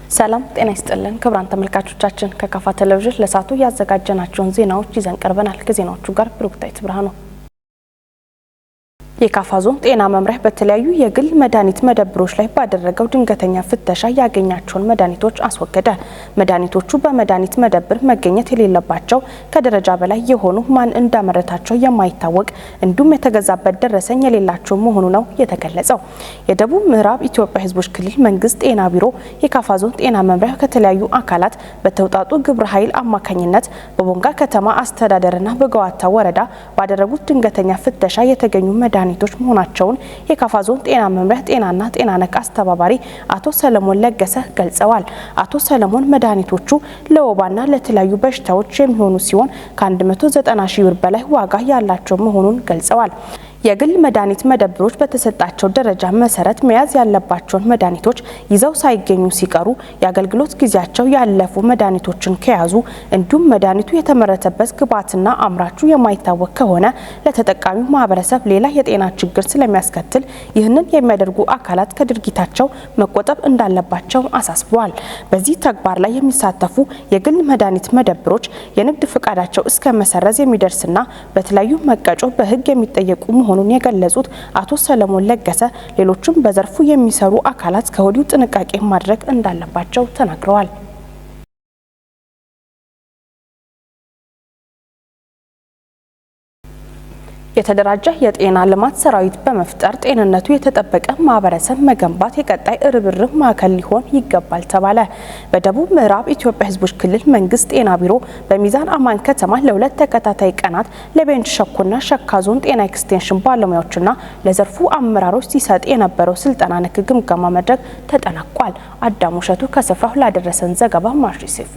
ሰላም ጤና ይስጥልን ክቡራን ተመልካቾቻችን፣ ከካፋ ቴሌቪዥን ለሰዓቱ ያዘጋጀናቸውን ዜናዎች ይዘን ቀርበናል። ከዜናዎቹ ጋር ብሩክታይት ብርሃኑ። የካፋ ዞን ጤና መምሪያ በተለያዩ የግል መድኃኒት መደብሮች ላይ ባደረገው ድንገተኛ ፍተሻ ያገኛቸውን መድኃኒቶች አስወገደ። መድኃኒቶቹ በመድኃኒት መደብር መገኘት የሌለባቸው፣ ከደረጃ በላይ የሆኑ፣ ማን እንዳመረታቸው የማይታወቅ እንዲሁም የተገዛበት ደረሰኝ የሌላቸው መሆኑ ነው የተገለጸው። የደቡብ ምዕራብ ኢትዮጵያ ሕዝቦች ክልል መንግስት ጤና ቢሮ የካፋ ዞን ጤና መምሪያ ከተለያዩ አካላት በተውጣጡ ግብረ ኃይል አማካኝነት በቦንጋ ከተማ አስተዳደርና በገዋታ ወረዳ ባደረጉት ድንገተኛ ፍተሻ የተገኙ መድኃኒቶች መሆናቸውን የካፋ ዞን ጤና መምሪያ ጤናና ጤና ነክ አስተባባሪ አቶ ሰለሞን ለገሰ ገልጸዋል። አቶ ሰለሞን መድኃኒቶቹ ለወባና ለተለያዩ በሽታዎች የሚሆኑ ሲሆን ከ190 ሺህ ብር በላይ ዋጋ ያላቸው መሆኑን ገልጸዋል። የግል መድኃኒት መደብሮች በተሰጣቸው ደረጃ መሰረት መያዝ ያለባቸውን መድኃኒቶች ይዘው ሳይገኙ ሲቀሩ፣ የአገልግሎት ጊዜያቸው ያለፉ መድኃኒቶችን ከያዙ እንዲሁም መድኃኒቱ የተመረተበት ግብዓትና አምራቹ የማይታወቅ ከሆነ ለተጠቃሚው ማህበረሰብ ሌላ የጤና ችግር ስለሚያስከትል ይህንን የሚያደርጉ አካላት ከድርጊታቸው መቆጠብ እንዳለባቸው አሳስበዋል። በዚህ ተግባር ላይ የሚሳተፉ የግል መድኃኒት መደብሮች የንግድ ፈቃዳቸው እስከ መሰረዝ የሚደርስና በተለያዩ መቀጮ በሕግ የሚጠየቁ መሆኑን የገለጹት አቶ ሰለሞን ለገሰ ሌሎችም በዘርፉ የሚሰሩ አካላት ከወዲሁ ጥንቃቄ ማድረግ እንዳለባቸው ተናግረዋል። የተደራጀ የጤና ልማት ሰራዊት በመፍጠር ጤንነቱ የተጠበቀ ማህበረሰብ መገንባት የቀጣይ ርብርብ ማዕከል ሊሆን ይገባል ተባለ። በደቡብ ምዕራብ ኢትዮጵያ ሕዝቦች ክልል መንግስት ጤና ቢሮ በሚዛን አማን ከተማ ለ2 ተከታታይ ቀናት ለቤንች ሸኮና ሸካ ዞን ጤና ኤክስቴንሽን ባለሙያዎችና ለዘርፉ አመራሮች ሲሰጥ የነበረው ስልጠና ነክ ግምገማ መድረክ ተጠናቋል። አዳሙ እሸቱ ከስፍራው ላደረሰን ዘገባ ማሽ ሴፉ።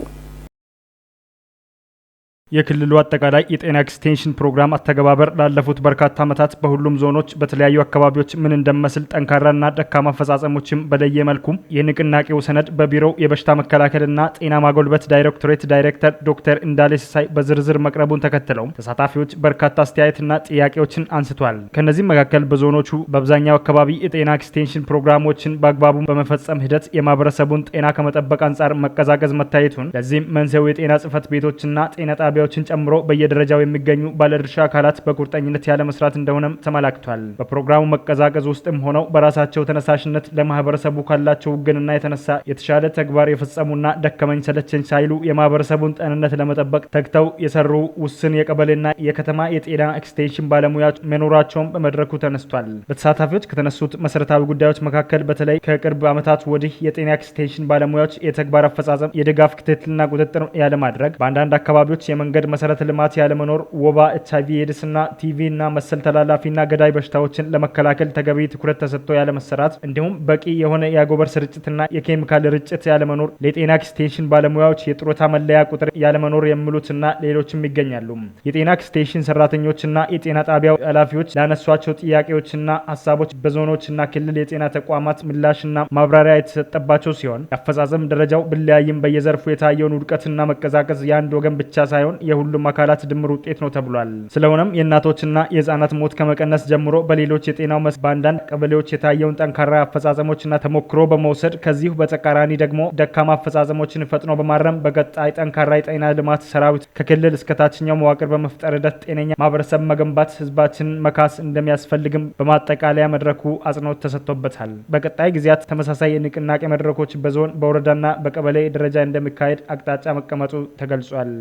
የክልሉ አጠቃላይ የጤና ኤክስቴንሽን ፕሮግራም አተገባበር ላለፉት በርካታ ዓመታት በሁሉም ዞኖች በተለያዩ አካባቢዎች ምን እንደሚመስል ጠንካራና ደካማ አፈጻጸሞችም በለየ መልኩ የንቅናቄው ሰነድ በቢሮው የበሽታ መከላከልና ጤና ማጎልበት ዳይሬክቶሬት ዳይሬክተር ዶክተር እንዳሌ ሲሳይ በዝርዝር መቅረቡን ተከትለው ተሳታፊዎች በርካታ አስተያየትና ጥያቄዎችን አንስቷል። ከእነዚህም መካከል በዞኖቹ በአብዛኛው አካባቢ የጤና ኤክስቴንሽን ፕሮግራሞችን በአግባቡ በመፈጸም ሂደት የማህበረሰቡን ጤና ከመጠበቅ አንጻር መቀዛቀዝ መታየቱን፣ ለዚህም መንስኤው የጤና ጽሕፈት ቤቶችና ጤና ጣቢያዎችን ጨምሮ በየደረጃው የሚገኙ ባለድርሻ አካላት በቁርጠኝነት ያለመስራት እንደሆነም ተመላክቷል። በፕሮግራሙ መቀዛቀዝ ውስጥም ሆነው በራሳቸው ተነሳሽነት ለማህበረሰቡ ካላቸው ውግንና የተነሳ የተሻለ ተግባር የፈጸሙና ደከመኝ ሰለቸኝ ሳይሉ የማህበረሰቡን ጤንነት ለመጠበቅ ተግተው የሰሩ ውስን የቀበሌና የከተማ የጤና ኤክስቴንሽን ባለሙያዎች መኖራቸውን በመድረኩ ተነስቷል። በተሳታፊዎች ከተነሱት መሰረታዊ ጉዳዮች መካከል በተለይ ከቅርብ ዓመታት ወዲህ የጤና ኤክስቴንሽን ባለሙያዎች የተግባር አፈጻጸም የድጋፍ ክትትልና ቁጥጥር ያለማድረግ፣ በአንዳንድ አካባቢዎች የመንገድ መሰረተ ልማት ያለመኖር፣ ወባ፣ ኤች አይቪ ኤድስና ቲቢ እና መሰል ተላላፊና ገዳይ በሽታዎችን ለመከላከል ተገቢ ትኩረት ተሰጥቶ ያለመሰራት፣ እንዲሁም በቂ የሆነ የአጎበር ስርጭትና የኬሚካል ርጭት ያለመኖር፣ ለጤና ኤክስቴንሽን ባለሙያዎች የጡረታ መለያ ቁጥር ያለመኖር የሚሉትና ሌሎችም ይገኛሉ። የጤና ኤክስቴንሽን ሰራተኞችና የጤና ጣቢያ ኃላፊዎች ላነሷቸው ጥያቄዎችና ሀሳቦች በዞኖችና ክልል የጤና ተቋማት ምላሽና ማብራሪያ የተሰጠባቸው ሲሆን፣ የአፈጻጸም ደረጃው ቢለያይም በየዘርፉ የታየውን ውድቀትና መቀዛቀዝ የአንድ ወገን ብቻ ሳይሆን የሁሉም አካላት ድምር ውጤት ነው ተብሏል። ስለሆነም የእናቶችና የህጻናት ሞት ከመቀነስ ጀምሮ በሌሎች የጤናው መስክ በአንዳንድ ቀበሌዎች የታየውን ጠንካራ አፈጻጸሞችና ተሞክሮ በመውሰድ ከዚሁ በተቃራኒ ደግሞ ደካማ አፈጻጸሞችን ፈጥኖ በማረም በቀጣይ ጠንካራ የጤና ልማት ሰራዊት ከክልል እስከ ታችኛው መዋቅር በመፍጠር ሂደት ጤነኛ ማህበረሰብ መገንባት ህዝባችንን መካስ እንደሚያስፈልግም በማጠቃለያ መድረኩ አጽንኦት ተሰጥቶበታል። በቀጣይ ጊዜያት ተመሳሳይ የንቅናቄ መድረኮች በዞን፣ በወረዳና በቀበሌ ደረጃ እንደሚካሄድ አቅጣጫ መቀመጡ ተገልጿል።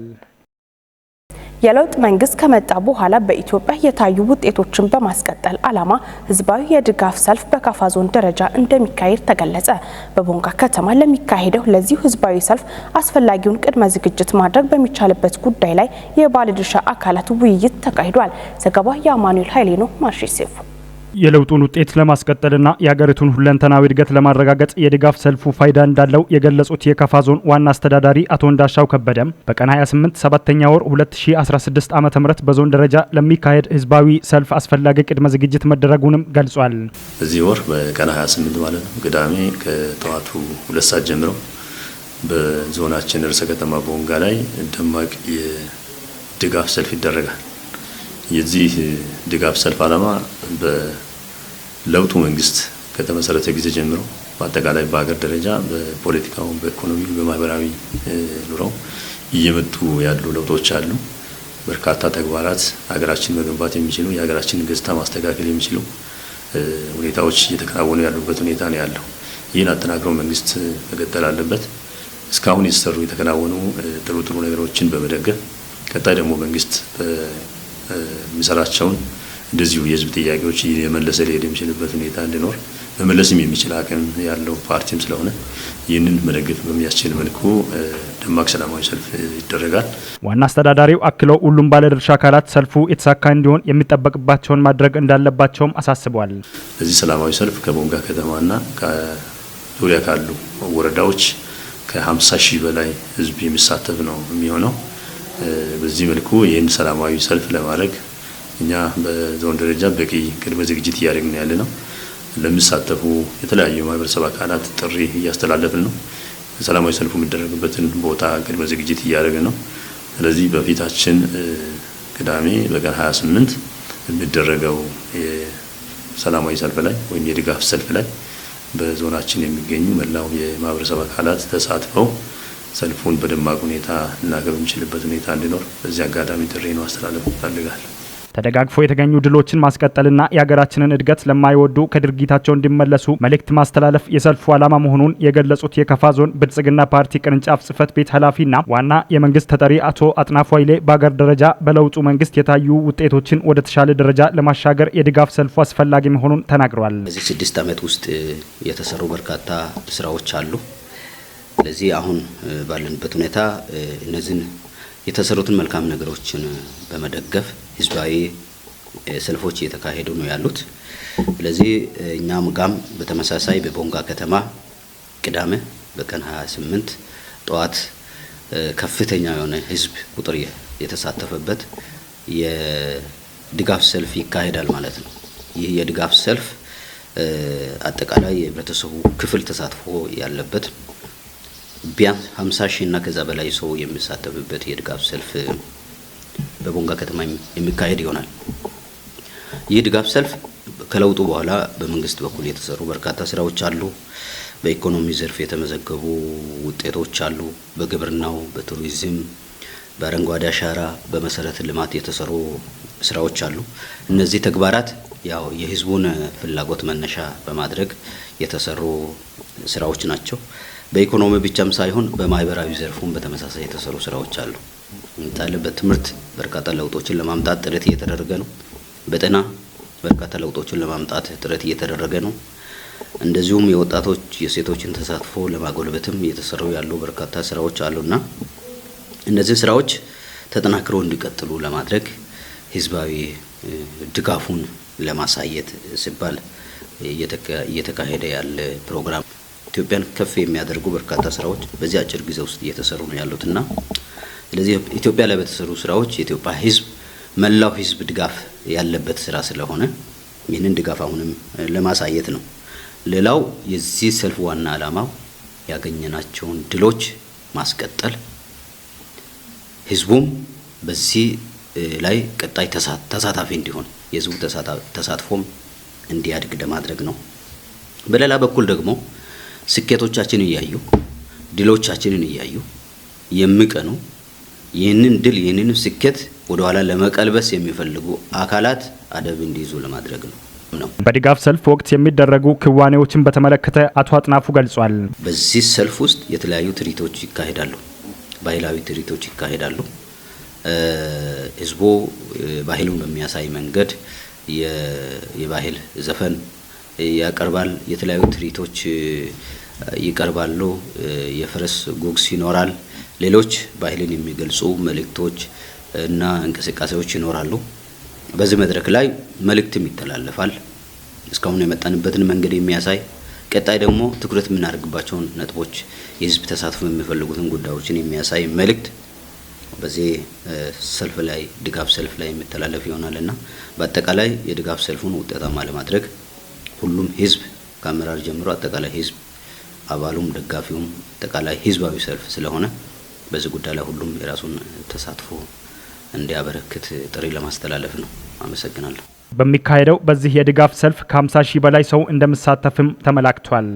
የለውጥ መንግስት ከመጣ በኋላ በኢትዮጵያ የታዩ ውጤቶችን በማስቀጠል ዓላማ ህዝባዊ የድጋፍ ሰልፍ በካፋ ዞን ደረጃ እንደሚካሄድ ተገለጸ። በቦንጋ ከተማ ለሚካሄደው ለዚሁ ህዝባዊ ሰልፍ አስፈላጊውን ቅድመ ዝግጅት ማድረግ በሚቻልበት ጉዳይ ላይ የባለድርሻ አካላት ውይይት ተካሂዷል። ዘገባ የአማኑኤል ኃይሌ ነው። ማርሽ ሴፉ። የለውጡን ውጤት ለማስቀጠልና የሀገሪቱን ሁለንተናዊ እድገት ለማረጋገጥ የድጋፍ ሰልፉ ፋይዳ እንዳለው የገለጹት የካፋ ዞን ዋና አስተዳዳሪ አቶ እንዳሻው ከበደም በቀን 28 7ኛ ወር 2016 ዓ.ም በዞን ደረጃ ለሚካሄድ ህዝባዊ ሰልፍ አስፈላጊ ቅድመ ዝግጅት መደረጉንም ገልጿል። በዚህ ወር በቀን 28 ማለት ነው፣ ቅዳሜ ከጠዋቱ 2 ሰዓት ጀምሮ በዞናችን ርዕሰ ከተማ ቦንጋ ላይ ደማቅ የድጋፍ ሰልፍ ይደረጋል። የዚህ ድጋፍ ሰልፍ ዓላማ በለውጡ መንግስት ከተመሰረተ ጊዜ ጀምሮ በአጠቃላይ በሀገር ደረጃ በፖለቲካው፣ በኢኮኖሚው፣ በማህበራዊ ኑሮው እየመጡ ያሉ ለውጦች አሉ። በርካታ ተግባራት ሀገራችን መገንባት የሚችሉ፣ የሀገራችንን ገጽታ ማስተካከል የሚችሉ ሁኔታዎች እየተከናወኑ ያሉበት ሁኔታ ነው ያለው። ይህን አጠናክሮ መንግስት መቀጠል አለበት። እስካሁን የተሰሩ የተከናወኑ ጥሩ ጥሩ ነገሮችን በመደገፍ ቀጣይ ደግሞ መንግስት የሚሰራቸውን እንደዚሁ የህዝብ ጥያቄዎች እየመለሰ ሊሄድ የሚችልበት ሁኔታ እንዲኖር፣ መመለስም የሚችል አቅም ያለው ፓርቲም ስለሆነ ይህንን መደገፍ በሚያስችል መልኩ ደማቅ ሰላማዊ ሰልፍ ይደረጋል። ዋና አስተዳዳሪው አክለው ሁሉም ባለድርሻ አካላት ሰልፉ የተሳካ እንዲሆን የሚጠበቅባቸውን ማድረግ እንዳለባቸውም አሳስበዋል። ለዚህ ሰላማዊ ሰልፍ ከቦንጋ ከተማና ከዙሪያ ካሉ ወረዳዎች ከ50 ሺህ በላይ ህዝብ የሚሳተፍ ነው የሚሆነው። በዚህ መልኩ ይህን ሰላማዊ ሰልፍ ለማድረግ እኛ በዞን ደረጃ በቂ ቅድመ ዝግጅት እያደረግን ያለ ነው። ለሚሳተፉ የተለያዩ ማህበረሰብ አካላት ጥሪ እያስተላለፍን ነው። ሰላማዊ ሰልፉ የሚደረግበትን ቦታ ቅድመ ዝግጅት እያደረግን ነው። ስለዚህ በፊታችን ቅዳሜ በቀን 28 የሚደረገው የሰላማዊ ሰልፍ ላይ ወይም የድጋፍ ሰልፍ ላይ በዞናችን የሚገኙ መላው የማህበረሰብ አካላት ተሳትፈው ሰልፉን በደማቅ ሁኔታ ልናከብር የምንችልበት ሁኔታ እንዲኖር በዚህ አጋጣሚ ጥሪ ማስተላለፍ እፈልጋለሁ። ተደጋግፎ የተገኙ ድሎችን ማስቀጠልና የሀገራችንን እድገት ለማይወዱ ከድርጊታቸው እንዲመለሱ መልእክት ማስተላለፍ የሰልፉ ዓላማ መሆኑን የገለጹት የከፋ ዞን ብልጽግና ፓርቲ ቅርንጫፍ ጽህፈት ቤት ኃላፊና ዋና የመንግስት ተጠሪ አቶ አጥናፉ ኃይሌ በሀገር ደረጃ በለውጡ መንግስት የታዩ ውጤቶችን ወደ ተሻለ ደረጃ ለማሻገር የድጋፍ ሰልፉ አስፈላጊ መሆኑን ተናግረዋል። በዚህ 6 ዓመት ውስጥ የተሰሩ በርካታ ስራዎች አሉ። ስለዚህ አሁን ባለንበት ሁኔታ እነዚህን የተሰሩትን መልካም ነገሮችን በመደገፍ ህዝባዊ ሰልፎች እየተካሄዱ ነው ያሉት። ስለዚህ እኛም ጋም በተመሳሳይ በቦንጋ ከተማ ቅዳሜ በቀን 28 ጠዋት ከፍተኛ የሆነ ህዝብ ቁጥር የተሳተፈበት የድጋፍ ሰልፍ ይካሄዳል ማለት ነው። ይህ የድጋፍ ሰልፍ አጠቃላይ የህብረተሰቡ ክፍል ተሳትፎ ያለበት፣ ቢያንስ 50 ሺህ እና ከዛ በላይ ሰው የሚሳተፍበት የድጋፍ ሰልፍ በቦንጋ ከተማ የሚካሄድ ይሆናል። ይህ ድጋፍ ሰልፍ ከለውጡ በኋላ በመንግስት በኩል የተሰሩ በርካታ ስራዎች አሉ። በኢኮኖሚ ዘርፍ የተመዘገቡ ውጤቶች አሉ። በግብርናው፣ በቱሪዝም፣ በአረንጓዴ አሻራ፣ በመሰረተ ልማት የተሰሩ ስራዎች አሉ። እነዚህ ተግባራት ያው የህዝቡን ፍላጎት መነሻ በማድረግ የተሰሩ ስራዎች ናቸው። በኢኮኖሚ ብቻም ሳይሆን በማህበራዊ ዘርፉም በተመሳሳይ የተሰሩ ስራዎች አሉ። ለምሳሌ በትምህርት በርካታ ለውጦችን ለማምጣት ጥረት እየተደረገ ነው። በጤና በርካታ ለውጦችን ለማምጣት ጥረት እየተደረገ ነው። እንደዚሁም የወጣቶች የሴቶችን ተሳትፎ ለማጎልበትም እየተሰሩ ያሉ በርካታ ስራዎች አሉና እነዚህ ስራዎች ተጠናክረው እንዲቀጥሉ ለማድረግ ህዝባዊ ድጋፉን ለማሳየት ሲባል እየተካሄደ ያለ ፕሮግራም፣ ኢትዮጵያን ከፍ የሚያደርጉ በርካታ ስራዎች በዚህ አጭር ጊዜ ውስጥ እየተሰሩ ነው ያሉትና ስለዚህ ኢትዮጵያ ላይ በተሰሩ ስራዎች የኢትዮጵያ ህዝብ፣ መላው ህዝብ ድጋፍ ያለበት ስራ ስለሆነ ይህንን ድጋፍ አሁንም ለማሳየት ነው። ሌላው የዚህ ሰልፍ ዋና ዓላማው ያገኘናቸውን ድሎች ማስቀጠል፣ ህዝቡም በዚህ ላይ ቀጣይ ተሳታፊ እንዲሆን፣ የህዝቡ ተሳትፎም እንዲያድግ ለማድረግ ነው። በሌላ በኩል ደግሞ ስኬቶቻችንን እያዩ፣ ድሎቻችንን እያዩ የሚቀኑ፣ ይህንን ድል ይህንን ስኬት ወደኋላ ለመቀልበስ የሚፈልጉ አካላት አደብ እንዲይዙ ለማድረግ ነው። በድጋፍ ሰልፍ ወቅት የሚደረጉ ክዋኔዎችን በተመለከተ አቶ አጥናፉ ገልጿል። በዚህ ሰልፍ ውስጥ የተለያዩ ትርኢቶች ይካሄዳሉ። ባህላዊ ትርኢቶች ይካሄዳሉ። ህዝቡ ባህሉን በሚያሳይ መንገድ የባህል ዘፈን ያቀርባል። የተለያዩ ትርኢቶች ይቀርባሉ። የፈረስ ጉግስ ይኖራል። ሌሎች ባህልን የሚገልጹ መልእክቶች እና እንቅስቃሴዎች ይኖራሉ። በዚህ መድረክ ላይ መልእክትም ይተላለፋል። እስካሁን የመጣንበትን መንገድ የሚያሳይ፣ ቀጣይ ደግሞ ትኩረት የምናደርግባቸውን ነጥቦች፣ የህዝብ ተሳትፎ የሚፈልጉትን ጉዳዮችን የሚያሳይ መልእክት በዚህ ሰልፍ ላይ፣ ድጋፍ ሰልፍ ላይ የሚተላለፍ ይሆናል እና በአጠቃላይ የድጋፍ ሰልፉን ውጤታማ ለማድረግ ሁሉም ህዝብ ከአመራር ጀምሮ አጠቃላይ ህዝብ፣ አባሉም ደጋፊውም፣ አጠቃላይ ህዝባዊ ሰልፍ ስለሆነ በዚህ ጉዳይ ላይ ሁሉም የራሱን ተሳትፎ እንዲያበረክት ጥሪ ለማስተላለፍ ነው። አመሰግናለሁ። በሚካሄደው በዚህ የድጋፍ ሰልፍ ከ50 ሺህ በላይ ሰው እንደሚሳተፍም ተመላክቷል።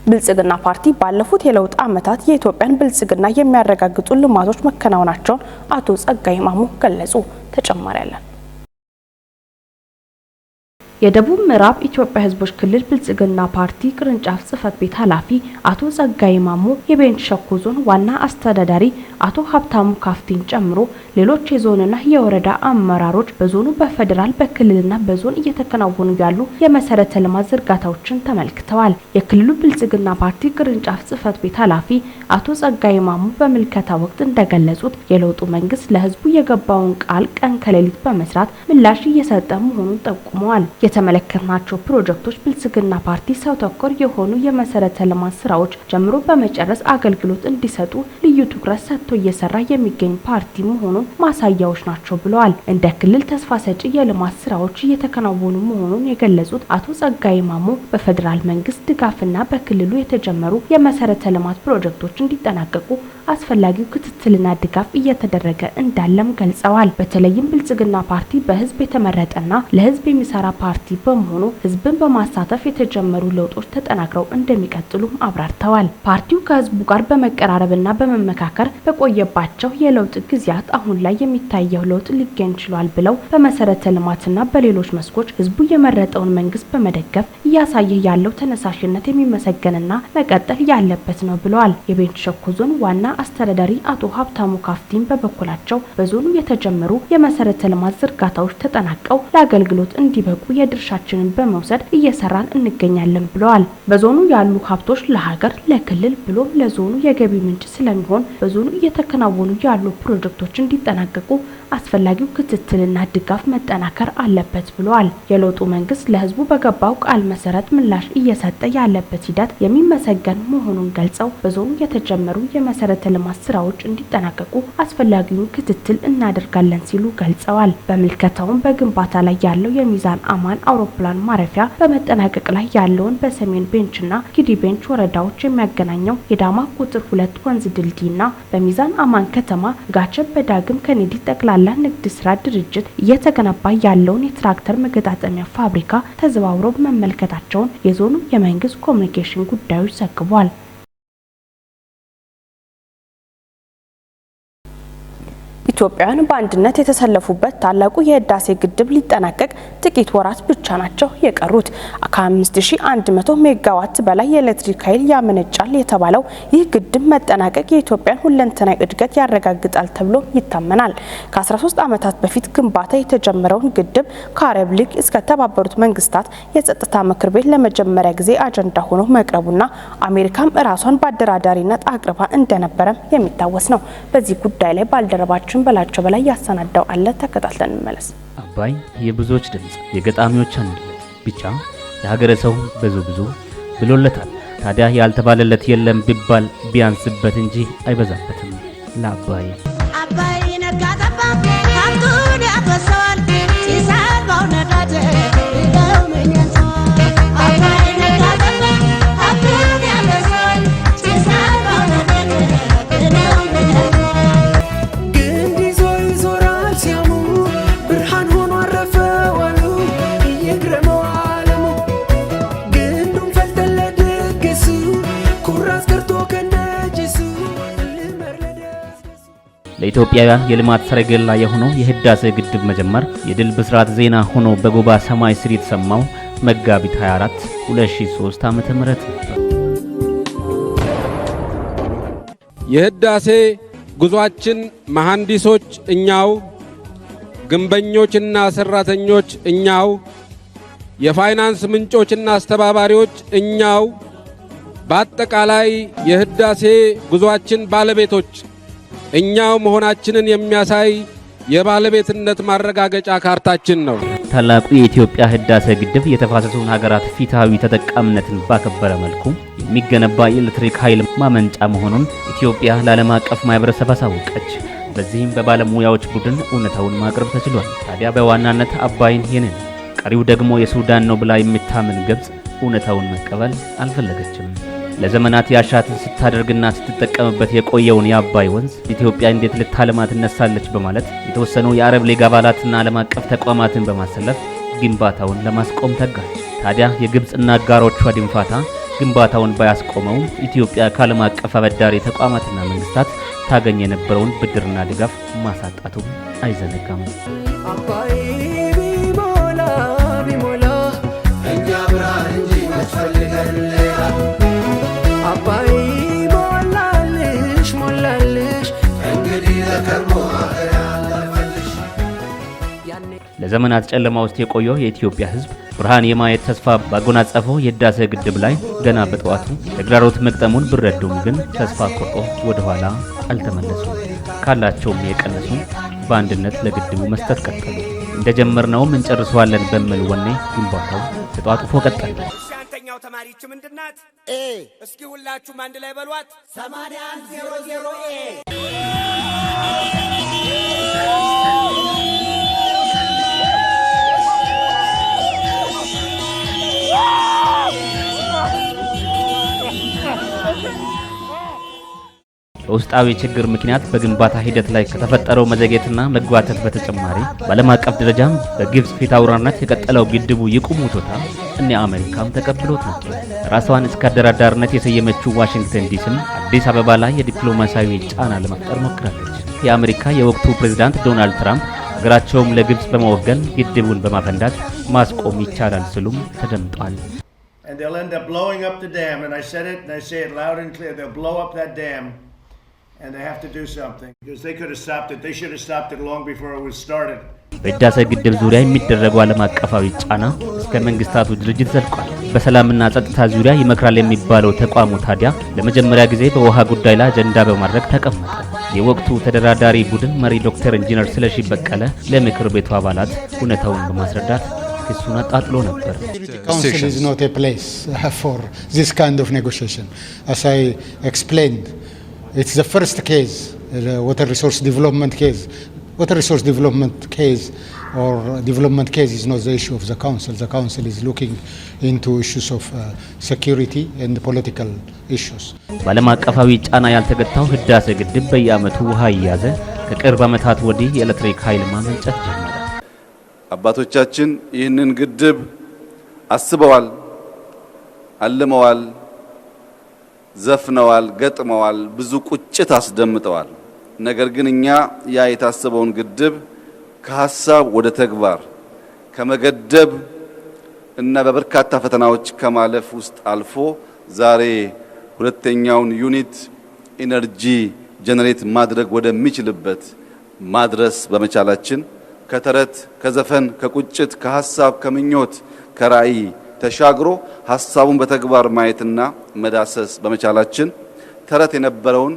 ብልጽግና ፓርቲ ባለፉት የለውጥ ዓመታት የኢትዮጵያን ብልጽግና የሚያረጋግጡ ልማቶች መከናወናቸውን አቶ ጸጋዬ ማሞ ገለጹ። ተጨማሪ አለን። የደቡብ ምዕራብ ኢትዮጵያ ሕዝቦች ክልል ብልጽግና ፓርቲ ቅርንጫፍ ጽህፈት ቤት ኃላፊ አቶ ጸጋዬ ማሞ፣ የቤንች ሸኮ ዞን ዋና አስተዳዳሪ አቶ ሀብታሙ ካፍቲን ጨምሮ ሌሎች የዞንና የወረዳ አመራሮች በዞኑ በፌዴራል፣ በክልልና በዞን እየተከናወኑ ያሉ የመሰረተ ልማት ዝርጋታዎችን ተመልክተዋል። የክልሉ ብልጽግና ፓርቲ ቅርንጫፍ ጽህፈት ቤት ኃላፊ አቶ ጸጋዬ ማሞ በምልከታ ወቅት እንደገለጹት፣ የለውጡ መንግስት ለህዝቡ የገባውን ቃል ቀን ከሌሊት በመስራት ምላሽ እየሰጠ መሆኑን ጠቁመዋል። የተመለከትናቸው ፕሮጀክቶች ብልጽግና ፓርቲ ሰው ተኮር የሆኑ የመሰረተ ልማት ስራዎች ጀምሮ በመጨረስ አገልግሎት እንዲሰጡ ልዩ ትኩረት ሰጥቶ እየሰራ የሚገኝ ፓርቲ መሆኑን ማሳያዎች ናቸው ብለዋል። እንደ ክልል ተስፋ ሰጪ የልማት ስራዎች እየተከናወኑ መሆኑን የገለጹት አቶ ጸጋዬ ማሞ፣ በፌዴራል መንግስት ድጋፍና በክልሉ የተጀመሩ የመሰረተ ልማት ፕሮጀክቶች እንዲጠናቀቁ አስፈላጊው ክትትልና ድጋፍ እየተደረገ እንዳለም ገልጸዋል። በተለይም ብልጽግና ፓርቲ በህዝብ የተመረጠና ለህዝብ የሚሰራ ፓርቲ በመሆኑ ህዝብን በማሳተፍ የተጀመሩ ለውጦች ተጠናክረው እንደሚቀጥሉም አብራርተዋል። ፓርቲው ከህዝቡ ጋር በመቀራረብና በመመካከር በቆየባቸው የለውጥ ጊዜያት አሁን ላይ የሚታየው ለውጥ ሊገኝ ችሏል ብለው፣ በመሰረተ ልማትና በሌሎች መስኮች ህዝቡ የመረጠውን መንግስት በመደገፍ እያሳየ ያለው ተነሳሽነት የሚመሰገንና መቀጠል ያለበት ነው ብለዋል። የቤንች ሸኮ ዞን ዋና አስተዳዳሪ አቶ ሀብታሙ ካፍቲን በበኩላቸው፣ በዞኑ የተጀመሩ የመሰረተ ልማት ዝርጋታዎች ተጠናቀው ለአገልግሎት እንዲበቁ የድርሻችንን በመውሰድ እየሰራን እንገኛለን ብለዋል። በዞኑ ያሉ ሀብቶች ለሀገር፣ ለክልል ብሎም ለዞኑ የገቢ ምንጭ ስለሚሆን በዞኑ እየተከናወኑ ያሉ ፕሮጀክቶች እንዲጠናቀቁ አስፈላጊው ክትትልና ድጋፍ መጠናከር አለበት ብለዋል። የለውጡ መንግስት ለህዝቡ በገባው ቃል መሰረት ምላሽ እየሰጠ ያለበት ሂደት የሚመሰገን መሆኑን ገልጸው፣ በዞኑ የተጀመሩ የመሰረተ ልማት ስራዎች እንዲጠናቀቁ አስፈላጊውን ክትትል እናደርጋለን ሲሉ ገልጸዋል። በምልከታውም በግንባታ ላይ ያለው የሚዛን አማን አውሮፕላን ማረፊያ፣ በመጠናቀቅ ላይ ያለውን በሰሜን ቤንችና ጊዲ ቤንች ወረዳዎች የሚያገናኘው የዳማ ቁጥር 2 ወንዝ ድልድይና በሚዛን አማን ከተማ ጋቸብ በዳግም ኬኔዲ ጠቅላላ ንግድ ስራ ድርጅት እየተገነባ ያለውን የትራክተር መገጣጠሚያ ፋብሪካ ተዘዋውረው መመልከታቸውን የዞኑ የመንግስት ኮሚኒኬሽን ጉዳዮች ዘግቧል። ኢትዮጵያውያን በአንድነት የተሰለፉበት ታላቁ የህዳሴ ግድብ ሊጠናቀቅ ጥቂት ወራት ብቻ ናቸው የቀሩት። ከ5100 ሜጋዋት በላይ የኤሌክትሪክ ኃይል ያመነጫል የተባለው ይህ ግድብ መጠናቀቅ የኢትዮጵያን ሁለንተናዊ እድገት ያረጋግጣል ተብሎ ይታመናል። ከ13 ዓመታት በፊት ግንባታ የተጀመረውን ግድብ ከአረብ ሊግ እስከ ተባበሩት መንግስታት የጸጥታ ምክር ቤት ለመጀመሪያ ጊዜ አጀንዳ ሆኖ መቅረቡና አሜሪካም ራሷን በአደራዳሪነት አቅርባ እንደነበረም የሚታወስ ነው። በዚህ ጉዳይ ላይ ባልደረባችን በላቸው በላይ ያሰናዳው አለ። ተከታትለን እንመለስ። አባይ የብዙዎች ድምፅ፣ የገጣሚዎች አንደበት፣ ብቻ የሀገረ ሰው ብዙ ብዙ ብሎለታል። ታዲያ ያልተባለለት የለም ቢባል ቢያንስበት እንጂ አይበዛበትም። ለአባይ አባይ ነጋ ጠባ ሀብቱን ያፈሰዋል፣ ሲሳባው ነዳጅ ይኸው ምን ያንሰዋል? አባይ ነጋ ጠባ ሀብቱን ያፈሰዋል፣ ሲሳባው ነዳጅ ይኸው ምን ያንሰዋል? ግንድ ይዞ ይዞራል ሲያሙ፣ ብርሃን ሆኖ አረፈ ዋሉ፣ እየግረመው ዓለሙ። ግንዱን ፈልጠን ለድግሱ፣ ኩራዝ ቀርቶ ከነጭሱ ልመር ለደስደሱ። ለኢትዮጵያውያን የልማት ሰረገላ የሆነው የህዳሴ ግድብ መጀመር የድል ብስራት ዜና ሆኖ በጎባ ሰማይ ስር የተሰማው መጋቢት 24 2003 ዓ.ም ነበር። የህዳሴ ጉዟችን መሐንዲሶች እኛው፣ ግንበኞችና ሰራተኞች እኛው፣ የፋይናንስ ምንጮችና አስተባባሪዎች እኛው፣ በአጠቃላይ የህዳሴ ጉዟችን ባለቤቶች እኛው መሆናችንን የሚያሳይ የባለቤትነት ማረጋገጫ ካርታችን ነው። ታላቁ የኢትዮጵያ ህዳሴ ግድብ የተፋሰሱን ሀገራት ፍትሃዊ ተጠቃሚነትን ባከበረ መልኩ የሚገነባ የኤሌክትሪክ ኃይል ማመንጫ መሆኑን ኢትዮጵያ ለዓለም አቀፍ ማህበረሰብ አሳወቀች። በዚህም በባለሙያዎች ቡድን እውነታውን ማቅረብ ተችሏል። ታዲያ በዋናነት አባይን የኔ ነው፣ ቀሪው ደግሞ የሱዳን ነው ብላ የምታምን ግብጽ እውነታውን መቀበል አልፈለገችም። ለዘመናት ያሻትን ስታደርግና ስትጠቀምበት የቆየውን የአባይ ወንዝ ኢትዮጵያ እንዴት ልታለማ ትነሳለች በማለት የተወሰኑ የአረብ ሊግ አባላትና ዓለም አቀፍ ተቋማትን በማሰለፍ ግንባታውን ለማስቆም ተጋች። ታዲያ የግብፅና አጋሮቿ ድንፋታ ግንባታውን ባያስቆመውም ኢትዮጵያ ከዓለም አቀፍ አበዳሪ ተቋማትና መንግስታት ታገኝ የነበረውን ብድርና ድጋፍ ማሳጣቱ አይዘነጋም። አባይ ቢሞላ ቢሞላ እኛ ብርሃን እንጂ መች ፈልገን ሌላ። አባይ ሞላልሽ ሞላልሽ እንግዲህ ለከርሞ አገር ያለፈልሽ። ለዘመናት ጨለማ ውስጥ የቆየው የኢትዮጵያ ሕዝብ ብርሃን የማየት ተስፋ ባጎናጸፈው የህዳሴ ግድብ ላይ ገና በጠዋቱ ተግዳሮት መግጠሙን ቢረዱም ግን ተስፋ ቆርጦ ወደ ኋላ አልተመለሱም። ካላቸውም የቀነሱ በአንድነት ለግድቡ መስጠት ቀጠሉ። እንደጀመርነውም እንጨርሰዋለን በሚል ወኔ ግንባታው ተጧጡፎ ቀጠለ። እሺ፣ አንተኛው ተማሪ ይህች ምንድን ናት? A። እስኪ ሁላችሁም አንድ ላይ በሏት። 8100 A። በውስጣዊ ችግር ምክንያት በግንባታ ሂደት ላይ ከተፈጠረው መዘግየትና መጓተት በተጨማሪ በዓለም አቀፍ ደረጃም በግብፅ ፊት አውራሪነት የቀጠለው ግድቡ ይቁም ውትወታ እነ አሜሪካም ተቀብሎት ነበር። ራሷን እስከ አደራዳሪነት የሰየመችው ዋሽንግተን ዲሲም አዲስ አበባ ላይ የዲፕሎማሲያዊ ጫና ለመፍጠር ሞክራለች። የአሜሪካ የወቅቱ ፕሬዝዳንት ዶናልድ ትራምፕ ሀገራቸውም ለግብፅ በመወገን ግድቡን በማፈንዳት ማስቆም ይቻላል ሲሉም ተደምጧል። And they'll end up blowing up the dam. And I said it, and I say it loud and clear. They'll blow up that dam, and they have to do something because they could have stopped it. They should have stopped it long before it was started. በህዳሴ ግድብ ዙሪያ የሚደረገው ዓለም አቀፋዊ ጫና እስከ መንግስታቱ ድርጅት ዘልቋል። በሰላምና ጸጥታ ዙሪያ ይመክራል የሚባለው ተቋሙ ታዲያ ለመጀመሪያ ጊዜ በውሃ ጉዳይ ላይ አጀንዳ በማድረግ ተቀመጠ። የወቅቱ ተደራዳሪ ቡድን መሪ ዶክተር ኢንጂነር ስለሺ በቀለ ለምክር ቤቱ አባላት እውነታውን በማስረዳት ክሱን አጣጥሎ ነበር። Council is not a place for this kind of negotiation. As I explained, it's the first case, the water resource development case. Water resource development case or development case is not the issue of the council. The council is looking into issues of security and political issues. በዓለም አቀፋዊ ጫና ያልተገታው ህዳሴ ግድብ በየዓመቱ ውሃ እየያዘ ከቅርብ ዓመታት ወዲህ የኤሌክትሪክ ኃይል ማመንጨት ጀመረ። አባቶቻችን ይህንን ግድብ አስበዋል፣ አልመዋል፣ ዘፍነዋል፣ ገጥመዋል፣ ብዙ ቁጭት አስደምጠዋል። ነገር ግን እኛ ያ የታሰበውን ግድብ ከሀሳብ ወደ ተግባር ከመገደብ እና በበርካታ ፈተናዎች ከማለፍ ውስጥ አልፎ ዛሬ ሁለተኛውን unit energy generate ማድረግ ወደሚችልበት ማድረስ በመቻላችን ከተረት፣ ከዘፈን፣ ከቁጭት፣ ከሀሳብ፣ ከምኞት፣ ከራዕይ ተሻግሮ ሀሳቡን በተግባር ማየትና መዳሰስ በመቻላችን፣ ተረት የነበረውን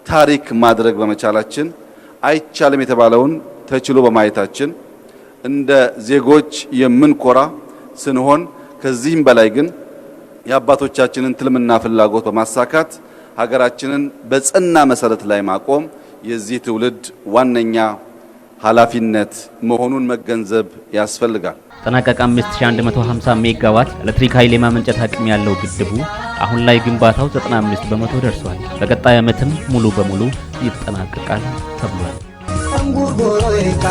ታሪክ ማድረግ በመቻላችን፣ አይቻልም የተባለውን ተችሎ በማየታችን እንደ ዜጎች የምንኮራ ስንሆን ከዚህም በላይ ግን የአባቶቻችንን ትልምና ፍላጎት በማሳካት ሀገራችንን በጸና መሰረት ላይ ማቆም የዚህ ትውልድ ዋነኛ ኃላፊነት መሆኑን መገንዘብ ያስፈልጋል። ተጠናቀቀ 5150 ሜጋዋት ኤሌክትሪክ ኃይል የማመንጨት አቅም ያለው ግድቡ አሁን ላይ ግንባታው 95% ደርሷል። በቀጣይ ዓመትም ሙሉ በሙሉ ይጠናቀቃል ተብሏል። እንጉርጉሮ ይቃ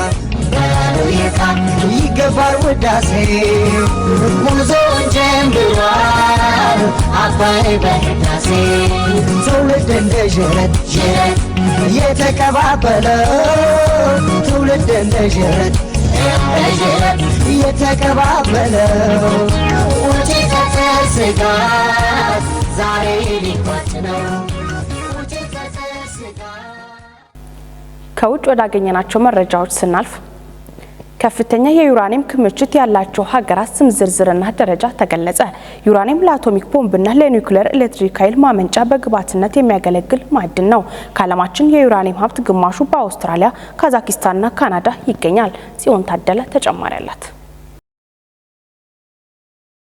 ይገባል ውዳሴ ጉዞውን ጀምሯል አባይ በህዳሴ ትውልድ እንደ ዥረት ዥረት የተቀባበለው ትውልድ እንደ ዥረት ዥረት የተቀባበለው ውጪ ጸጸት ስጋት ዛሬ ሊቋጭ ነው ውጪ ጸጸት ስጋት። ከውጭ ወዳገኘናቸው መረጃዎች ስናልፍ ከፍተኛ የዩራኒየም ክምችት ያላቸው ሀገራት ስም ዝርዝርና ደረጃ ተገለጸ። ዩራኒየም ለአቶሚክ ቦምብና ለኒውክሌር ኤሌክትሪክ ኃይል ማመንጫ በግብዓትነት የሚያገለግል ማዕድን ነው። ከዓለማችን የዩራኒየም ሀብት ግማሹ በአውስትራሊያ፣ ካዛኪስታንና ካናዳ ይገኛል። ጽዮን ታደለ ተጨማሪ አላት።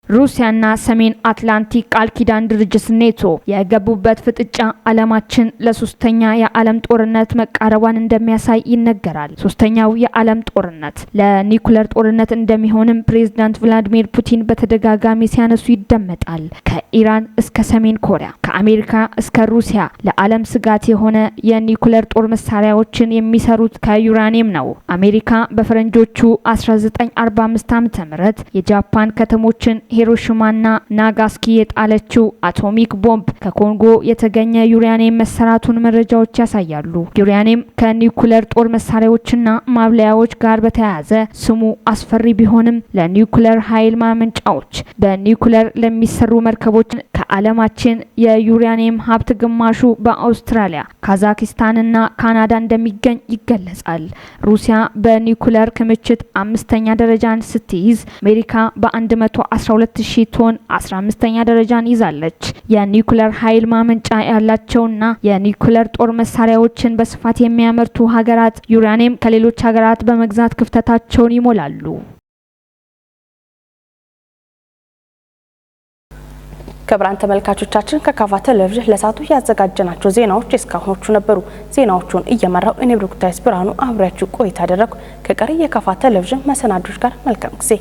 ሩሲያና ሰሜን አትላንቲክ ቃል ኪዳን ድርጅት ኔቶ የገቡበት ፍጥጫ ዓለማችን ለሶስተኛ የዓለም ጦርነት መቃረቧን እንደሚያሳይ ይነገራል። ሶስተኛው የዓለም ጦርነት ለኒኩለር ጦርነት እንደሚሆንም ፕሬዝዳንት ቭላዲሚር ፑቲን በተደጋጋሚ ሲያነሱ ይደመጣል። ከኢራን እስከ ሰሜን ኮሪያ፣ ከአሜሪካ እስከ ሩሲያ ለዓለም ስጋት የሆነ የኒኩለር ጦር መሳሪያዎችን የሚሰሩት ከዩራኒየም ነው። አሜሪካ በፈረንጆቹ 1945 ዓ.ም የጃፓን ከተሞችን በሂሮሺማና ናጋሳኪ የጣለችው አቶሚክ ቦምብ ከኮንጎ የተገኘ ዩራኒየም መሰራቱን መረጃዎች ያሳያሉ። ዩራኒየም ከኒውክለር ጦር መሳሪያዎችና ማብላያዎች ጋር በተያያዘ ስሙ አስፈሪ ቢሆንም፣ ለኒውክለር ኃይል ማመንጫዎች፣ በኒውክለር ለሚሰሩ መርከቦች፣ ከዓለማችን የዩራኒየም ሀብት ግማሹ በአውስትራሊያ፣ ካዛክስታንና ካናዳ እንደሚገኝ ይገለጻል። ሩሲያ በኒውክለር ክምችት አምስተኛ ደረጃን ስትይዝ፣ አሜሪካ በ112 ሺህ ቶን 15ኛ ደረጃን ይዛለች። የኒውክለር ኃይል ማመንጫ ያላቸውና የኒውክለር ጦር መሳሪያዎችን በስፋት የሚያመርቱ ሀገራት ዩራኒየም ከሌሎች ሀገራት በመግዛት ክፍተታቸውን ይሞላሉ። ክቡራን ተመልካቾቻችን፣ ከካፋ ቴሌቪዥን ለሰዓቱ ያዘጋጀናቸው ዜናዎች እስካሁኖቹ ነበሩ። ዜናዎቹን እየመራው እኔ ብሩክታይስ ብርሃኑ አብሬያችሁ ቆይታ አደረግኩ። ከቀሪ የካፋ ቴሌቪዥን መሰናዶች ጋር መልካም ጊዜ።